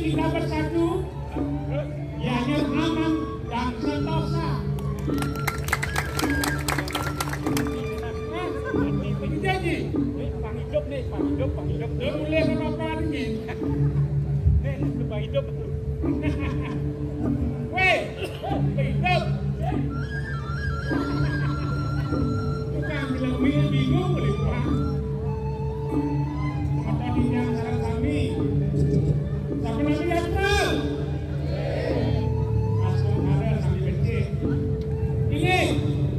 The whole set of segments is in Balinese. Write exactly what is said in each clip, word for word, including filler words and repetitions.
Kita bersatu, Gianyar aman dan sentosa. Hah? Janji? Pang hidup nih, pang hidup, pang hidup. Lu mulai sama apa nih? Nih, pang hidup. Weh, pang hidup. Tukang bilang bingung boleh pulang. Apa dinjang sareng sami? Sapunapi, Yatra? Langsung ada sami becik. Inggih,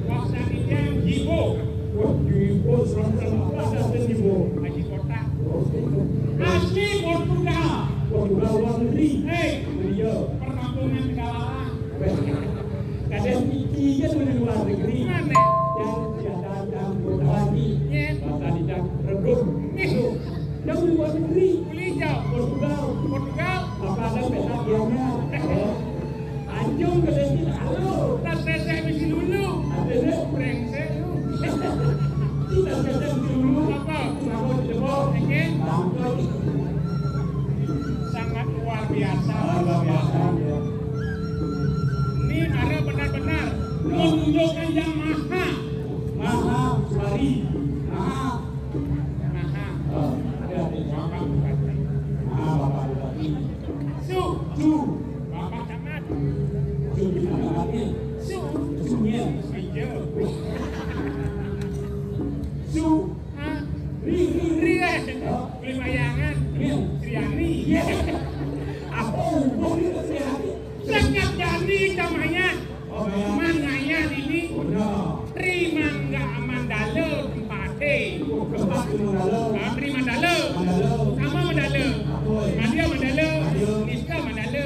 wasta dinjang Jibo. Wah, Jibo, serem-serem. Wah, ada Jibo. Haji Kotak. Asli Portugal. Portugal luar negeri. Hei, iya. Perkampungan segala. Kadang iki kan udah luar negeri. Mana? Yang tidak datang buat lagi. Iya. Masa tidak redup. Nih. Yang di luar negeri. Kuliah. Portugal. Portugal. Apa ada peta dianya? Tanjung ke sini, halo. Tas resek misi dulu. Ada deh. Brengsek lu. Kita kerja dulu. Apa? Mau jebol. Oke. Bangkrut. Sangat luar biasa. Ah, luar biasa, ya. Ini ada benar-benar menunjukkan yang maha. Maha, Suari. Maha. Maha. Oh, ada, ada. Maha, Bapak Bupati. Su. Su. Bapak Camat. Su, Camat, ya. Su. Su, ya. Iya. Su. Hah? Ri, ri, ri, eh. Beli bayangan. Iya. Sriani. Iya. Apa hubungannya Sriani? Sekat Jani namanya. Oh, iya. Manganya ini. Oh, iya. Tri Mangga Mandala tempate. Oh, tempat di Mandala. Ah, Tri Mandala. Mandala. Sama Mandala. Apa, eh? Madia Mandala. Madia. Niska Mandala.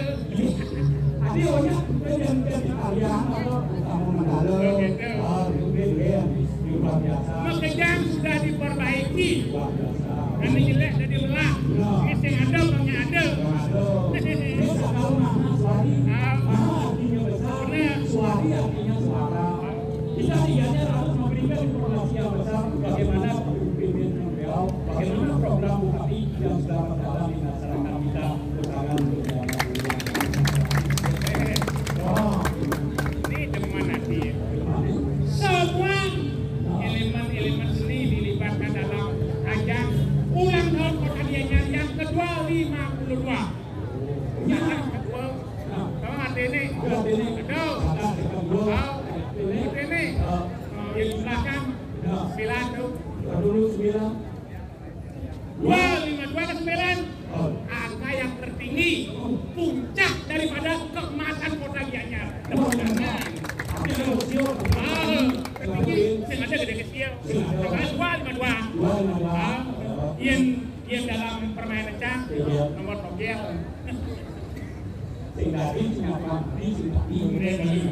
Ada banyak kita yang jadi tarian atau sama Mandala. Oh, gitu. Ah, itu dia, dia yang luar biasa. Makejang sudah diperbaiki. Luar biasa. Kami jelek jadi melah. Ya. Ini yang ada, kami ada. Yang ada. Ini kalau makna Suari. Ah. Maha artinya besar. Benar. Suari artinya suara. Kita di Gianyar harus memberikan informasi yang besar bagaimana kepemimpinan beliau, bagaimana program Bupati yang sudah berjalan di masyarakat kita, terutama untuk Gianyar. Oh. Ini teman hati ya. Semua elemen-elemen seni dilibatkan dalam ajang ulang tahun Kota Gianyar yang kedua lima puluh dua. Yang kedua. Tahu arti ini? Aduh. Tahu. Arti ini. Yang di belakang. Sembilan tuh. Dua lima dua ke sembilan. Angka yang tertinggi, puncak daripada keemasan Kota Gianyar. Tepuk tangan. Ah, tertinggi, sing ada gede kecil. Angka dua lima dua. Ah, yang, yang dalam permainan cang, nomor togel. Sing dadi, sing apa, sing dadi.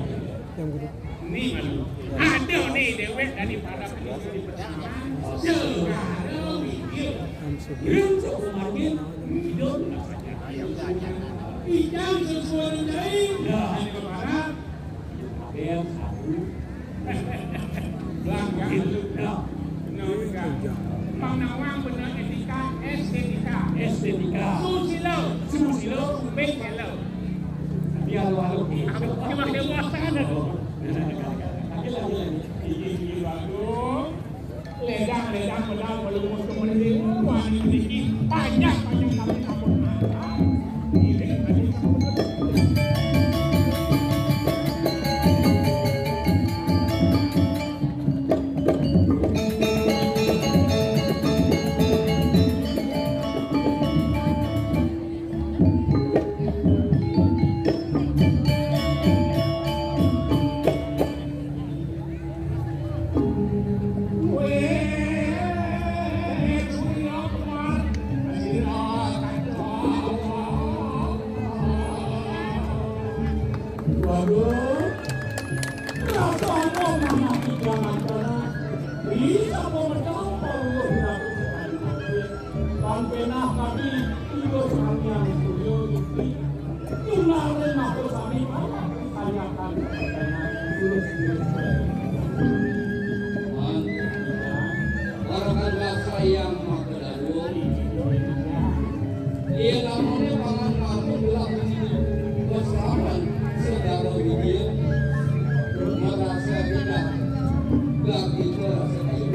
Yang gede. Ini malu. Ada nih dewek dari para penyusun di pertama. Segala mikir. Yang sekumarnya hidup rasanya. Ijang sesuai dengan. Ya. Ada yang satu. Langgar. Ya. Nah, Mang Nawang bener etika, estetika. Estetika. Susilo. Susilo. Bengkelo. Dia lalu. Cuma dia muasa ada tuh. Lagi, lagi, lagi. Gigi, gigi bagus. Ledang, ledang, bedau, belum untuk mending. Wani sedikit. Panjang, panjang, tapi kamu. Ini, tadi kamu. Waduh. Rasa apa mana tiga mantara? Bisa kau mencampur urusan aku. Pan penah kami tidur kami yang studio. Tunangan aku kami tanyakan. Terus, terus. Warakan rasa yang maka dadua. Iya, namanya pangan mabuk Saudara Widya merasa tidak, gak bisa sekali.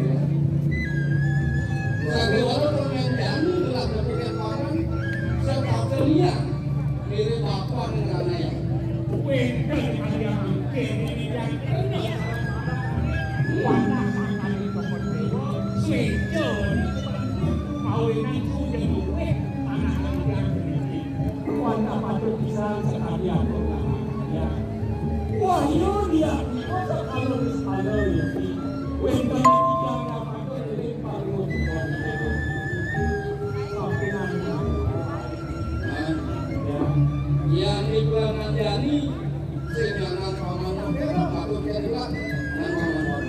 Saudara pengen jani telah berpikir parang, serta ceria, mirip apa dengan anaknya. Wénten kaliyan mangkin ing ingkang kena wanah sangkaning Bapak Déwa, swéca kawinan sujeng luwih anak ingkang puniki. Wantah patut pisan sakadi atur kaliyan. Wahyu diatmika sakala niskala yati. Wénten ingkang patut ring parwa. Sampunang. Nah, ya. Yan ipun anjani, sing nyanan paman, patut kadilat, nang paman.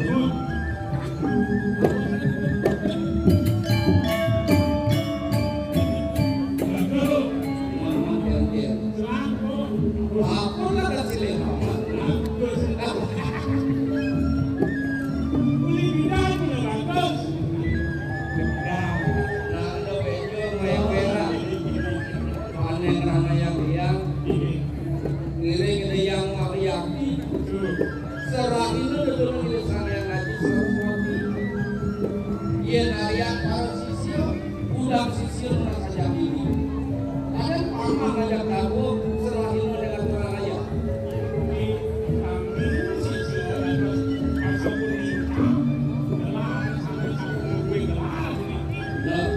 Paman gantian. Apa lah kasiling paman? Beli bidang punya bagus. Nah, ada bejo, main merah. Panen rana yang liang. Ngiring Hyang Maryati. Serahina demen ring Sang Hyang Aji Saraswati. Yén arya para sisya, kudang sisya nang sajati. Kadén paman ngajak dawuh, serahina ring aturan ayah. Nah.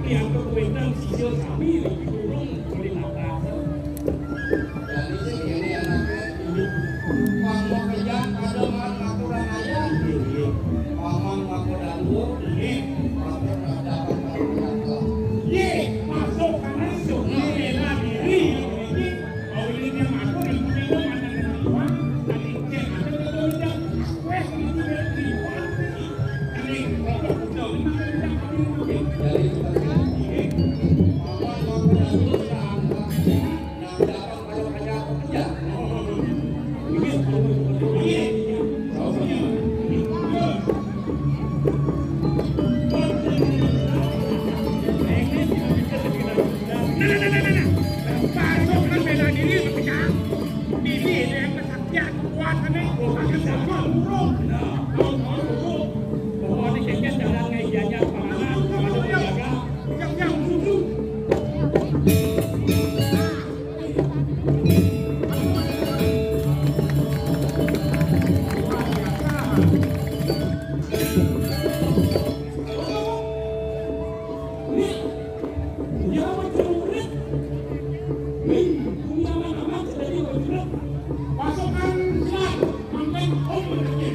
Piyantuk wénten sisya sami ring durung uli latas. Jani sing kéné anaké. Pang makejang pada maan ngaturan ayah. Paman maka dawuh. Nggih. Maka berhadapan karo penyakit. Nggih, masuk kana suku bela diri. Nggih. Nah, nah, nah, nah, nah. Pasukan bela diri pecah. Ini yang kesaktian kekuatannya. Pokoknya siapa burung. Nah, tahu-tahu burung. Pokoknya kayaknya jalan kayak diajak kemana, kemana dijaga. Yang, yang burung. Luar biasa. Ini, dia mau celurit. Ning, bumi aman-aman, jadi mau celurit. Pasukan silat, mangkin om menakit.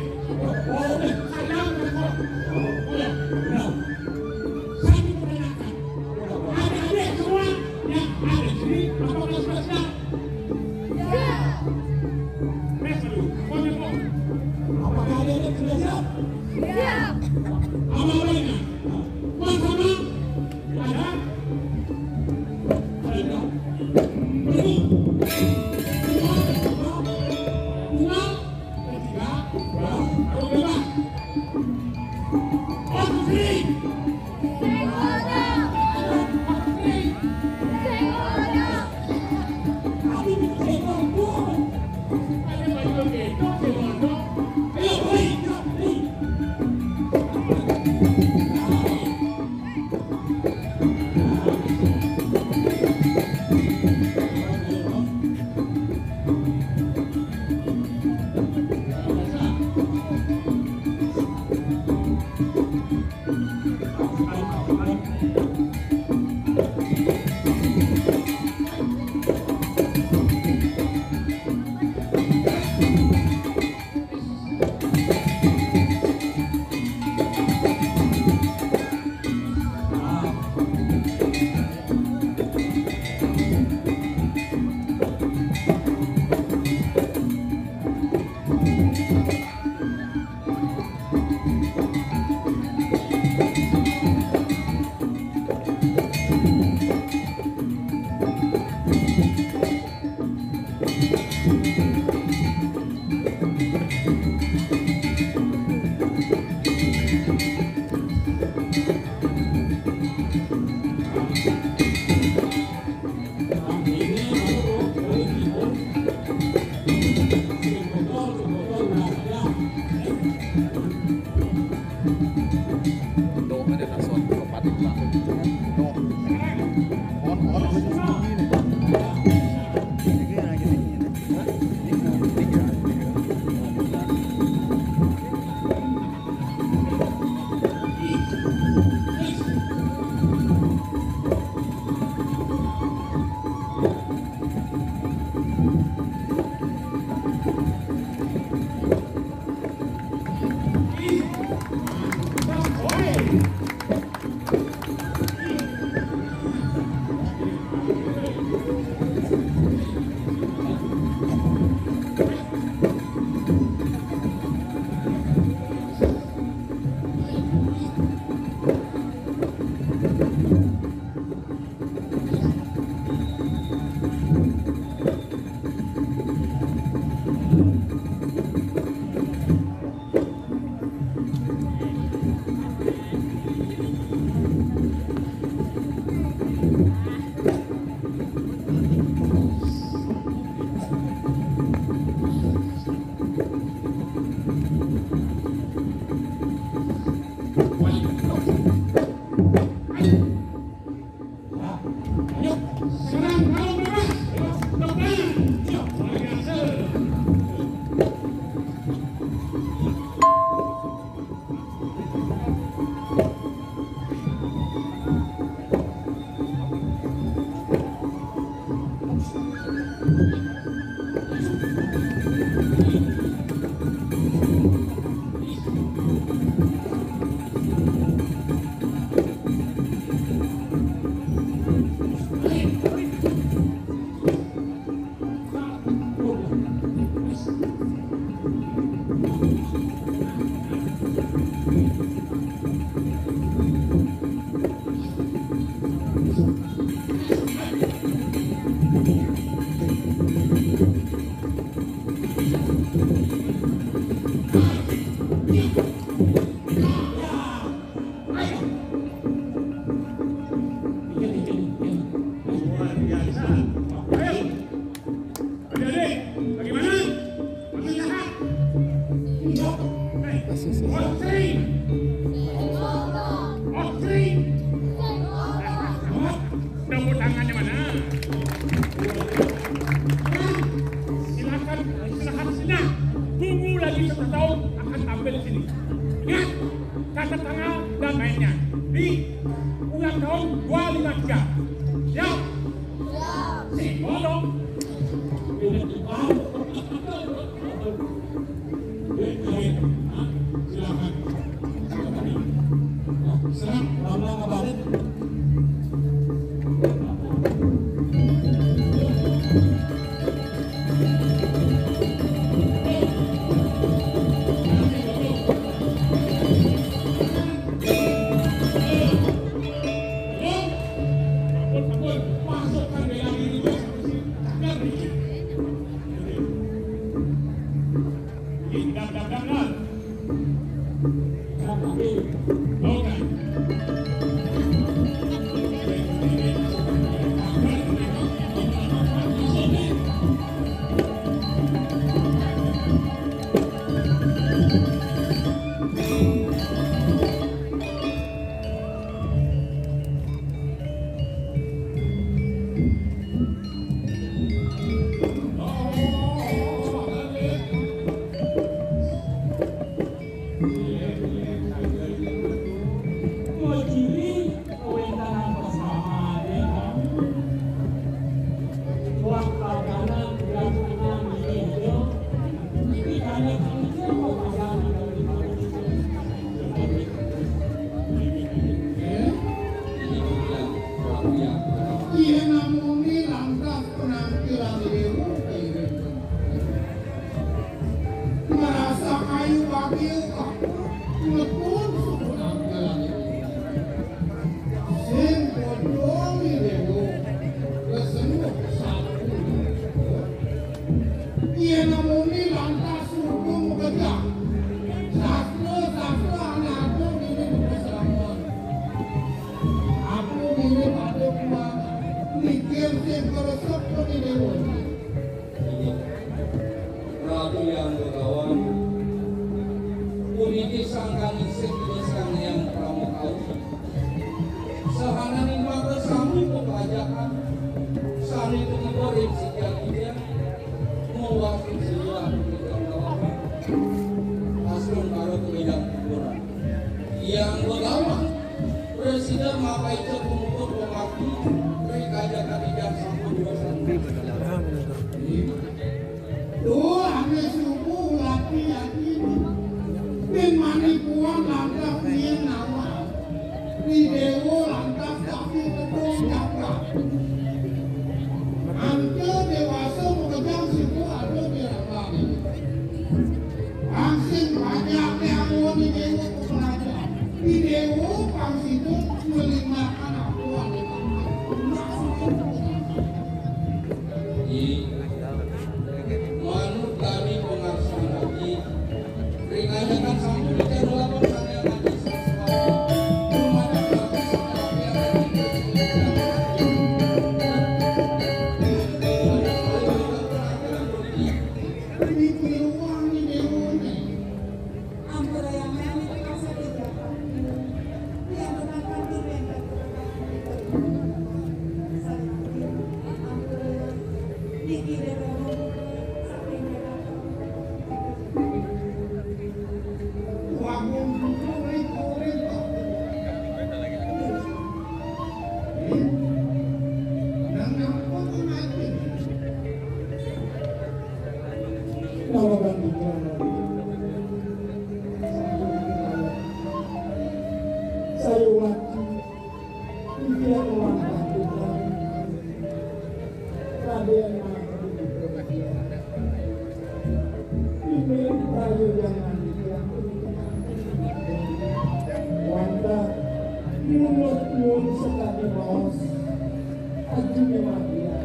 tanggal dan mainnya di ulang tahun dua lima tiga. Siap? Siap. Siap. Siap. Silakan. Serang, Bambang Kabaret. Iya, namune lantas penampilan ieu. Merasa kayu bakil, ngetun penampilan ieu. Sing bodong ieu. Kesenuh satu. Iya, namune lantas suku mukejang. Sastra, sastra, anak aku ini berkeselamatan. Aku mirip ada kuat mikir sing keresep penidewan. Ratu yang begawan, puniki sangkan isih tiga sang yang pramukau. Sahananing maka sami pepajakan, sami ketiba ring sikian-kian, mawasti silah punika kawahan. Asrung karo kewedang kuburan. Yang begawan, Presiden mapaica pemuput pemati, ring kajakan ijang sampun diwasan. Duh, ane suku laki-laki. Bin manipuan lantas nyen nawang. Di dewa lantas tapi ketung jagat. Ante dewasa mekejang situ ada di rambang. Pang sing banyak te anggon di dewa kepelajar. Di dewa pang situ melimakan aku ada. Di manut kami pengarsan lagi. Ringanyakan sampun bicara lapor sana yang lagi. Ampura yang main itu kasih tiga kali. Yang benar kan tuh yang tak benar. Saya yakin ampura yang tinggi dan ngomong sampai mereka. Wah, ngomong itu, itu. Nang apa tuh naik? Kalau bagi Sayuwati, inggih Tuan Raden. Inggih prayojan nandika. Wantah nuwun, nuwun sekadi maos. Aji memang dia.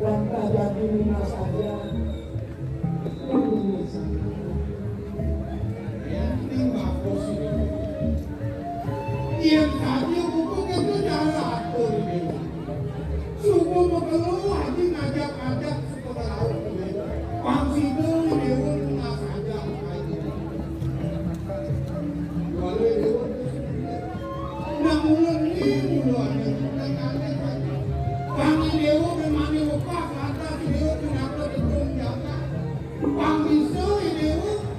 Wantah jadi lunas saja. Yen kaji buku itu jalan atur ini. Suku mekelu aji ngajak-ngajak suku melaut ini. Pang situ ini pun nggak saja. Walau ini pun. Nah, mulai ini, mulai ini, mulai ini. Pang ini, memang ini, pas, lantas ini, kenapa tepung jalan? Pang bisa ini,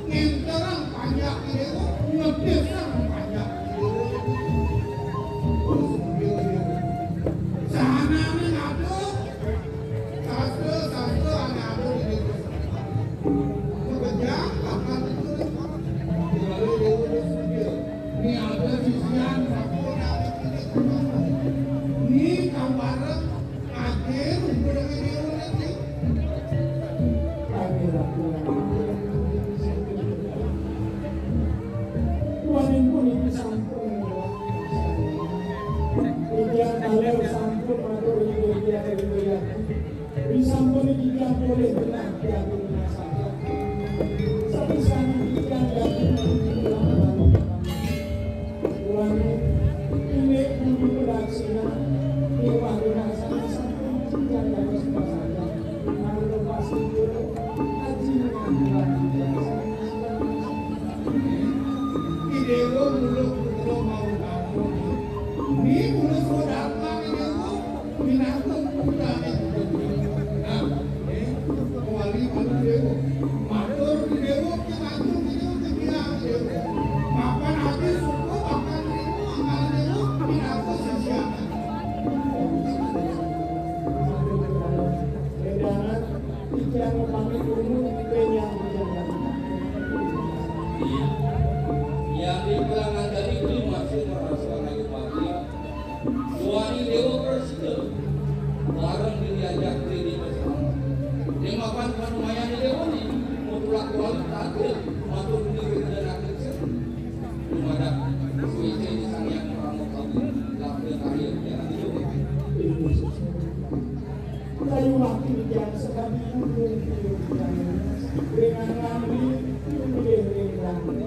ngenterang panjak ini, ngetis Kalau sampun matur ring Déwi Widiati, disampun dikikang olih genah piagung saja. Sapisan dikikang daging tulang Bali. Ulangi, indik budi padaksina, miwah genah sané sampun dikikang dados pasaja. Mangda pasti Aji ngambilang. Idéwa mula putra mau kampung. Ni mula surat lagi Déwa. Minangka putrane Gubernur. Nah, eh, wali malu Déwa. Matur di Déwa, kita atur di Déwa, kita bilang Déwa. Mapan hati suku, mapan ilmu, angkal Déwa, minangka sisian. Wedangan, titiang mapamit undur, renyang bujang. Iya. Yang diperangan dari beli masih merasa ngayu mati. Suwani Déwa prasida, bareng diajak Déwi Basama. Ning mapan panumayan Déwa ni, mutulak wali tagih, matur nuwun ring Raden Sena. Dumadak suwité Sang Hyang Parama Kawi, labda karya pianak Déwa. Kayu mati widyang sekadi gunung tinggi. Dengan lambi, tinggi dengan lambi.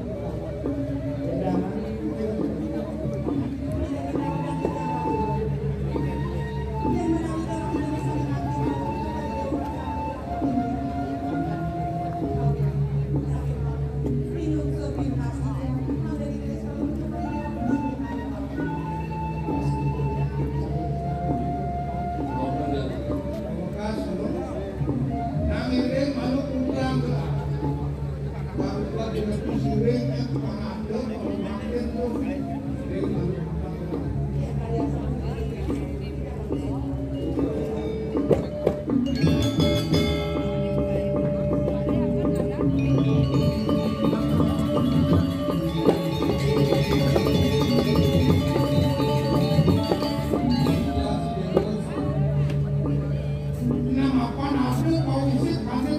Nah, mapan ada pausit, ada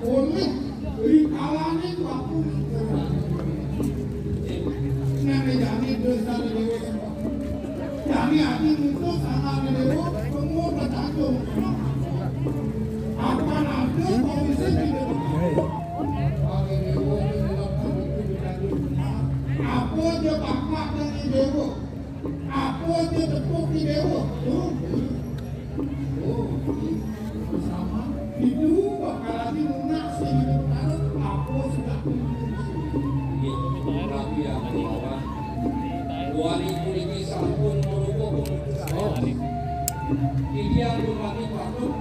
konik, rikalané waktu. Nah, jani dosa déwék. Jani ati mutus anak déwék, semua bertanggung. Apa ada pausit di déwék? Apa dia bapak dari déwék? Apa dia tepuk di déwék? Tuh. Oh, sama. Itu bakal lagi lunas di Bintaro. Apa sudah. Inggih, rabi yang melawan. Wali puniki sampun marupa pemutus kaos. Titiang dumadi patut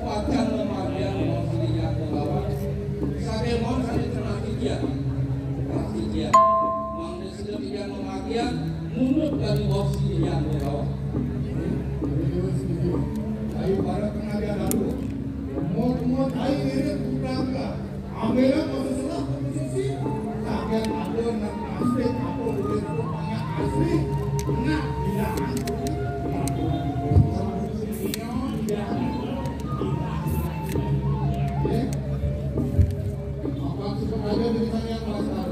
pacang mamargiang maos titiang melawan. Sakémon sané cenah titiang. Titiang. Mangda sida titiang mamargiang munut kadi bos titiang melawan. Ayo para pengajian dulu. Mau-mau ayo ngirit putra. Ambil posisi lah, posisi. Saking aku nang plastik, aku udah banyak asli. Nah, bilangan. Oke. Apa suka ada di sana yang master?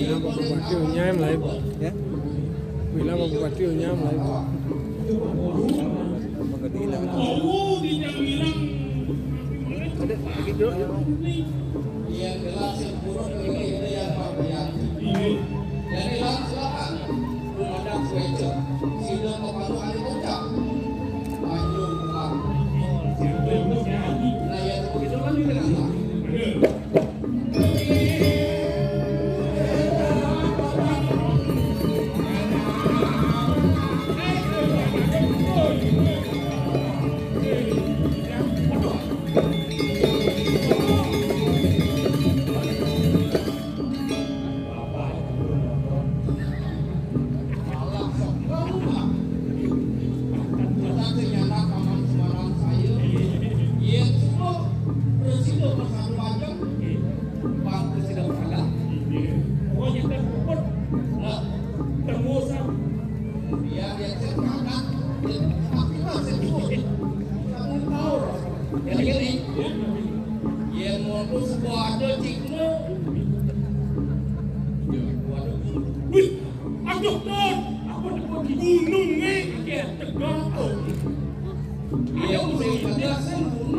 Bilang Pak Bupati unyam lah, Ibu. Ya? Bilang Pak Bupati unyam lah, Ibu. Ada lagi, Dok, ya. Yang jelas yang buruk ini, ini yang Pak Bupati. Jadi, silakan. Belum ada kueca. Sila kepada ahli kocak. Maju, Pak. Nah, ya, begitu kan, ini kan, Pak. Satu macam bangku sidang salah. Oh, yang terpuput. Nah, temu sang. Dia dia cerita. Tapi masih pun. Kamu tahu. Jadi gini. Yang mau tu sebuah ada cikna. Waduh. Wih, aduh, Tun. Apa nama gunung ni? Okey, tegak. Dia mesti pada sini.